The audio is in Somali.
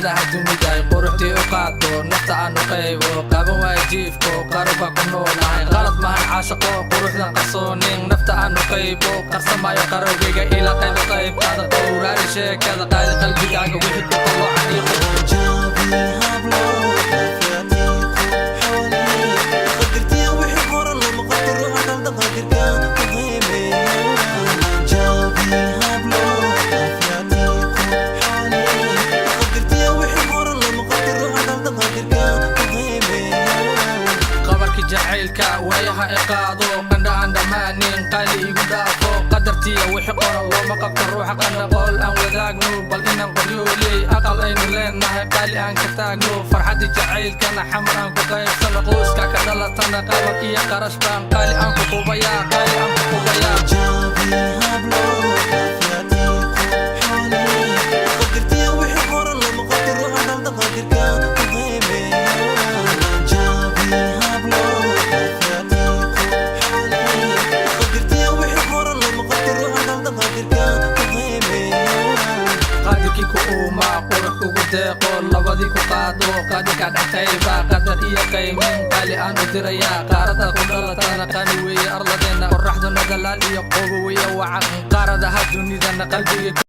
Qaaradaha dunida ay quruxdii u qaado, nafta aan u qaybo, qaban waaya jiifko, qaruba ku noolahay. Qalad maahan caashaqo, quruxdan qarsoonin, nafta aan u qaybo, qarsamaayo qarowgayga, ila qaybo qaybtaada, qowraari sheekada, qaali qalbigaaga wixii ku qaloocan ii qor. Jaabi hablo qaafiyaatii qurxooney, qadirtiya wixii qoran lama qabto, ruuxa qaldan qadirka ku qiimeeya. Jaabi hablo qaafiyaatii qurxooney, qadirtiya wixii qoran lama qabto, ruuxa qaldan qadirka ku qiimeeya. Qabarkii jacaylka waayaha i qaado, qandha aan dhammaanin, qaali igu dhaafo. Qadartiya wixii qoran looma qabto, ruuxa qandhaqool aan wadaagno, bal inaan qoryooley aqal aynu leenahay, qaali aan ka taagno, farxaddii jacaylkana Xamar aan ku qaybsano, qoyska ka dhalatana qalab iyo qarash baan qaali aan ku qubayaa, qaali aan ku qubayaa. Jaabi hablo qaafiyaatii qurxooney, qadirtiya wixii qoran lama qabto, ruuxa qaldan qadirka ku qiimeeya. Jaabi hablo qaafiyaatii qurxooney, qadirtiya wixii qoran lama qabto, ruuxa qaldan qadirka ku qiimeeya. Qaadirkii ku uumaa, qurux kugu deeqo, labadii ku qaado, qadirka dhexayba, qadar iyo qaymin qaali aan u dirayaa. Qaarada ku dhalatana qani weeye, arladeenna qoraxduna dalaal iyo qobo weeye wacan, qaaradaha dunidana qalbiga.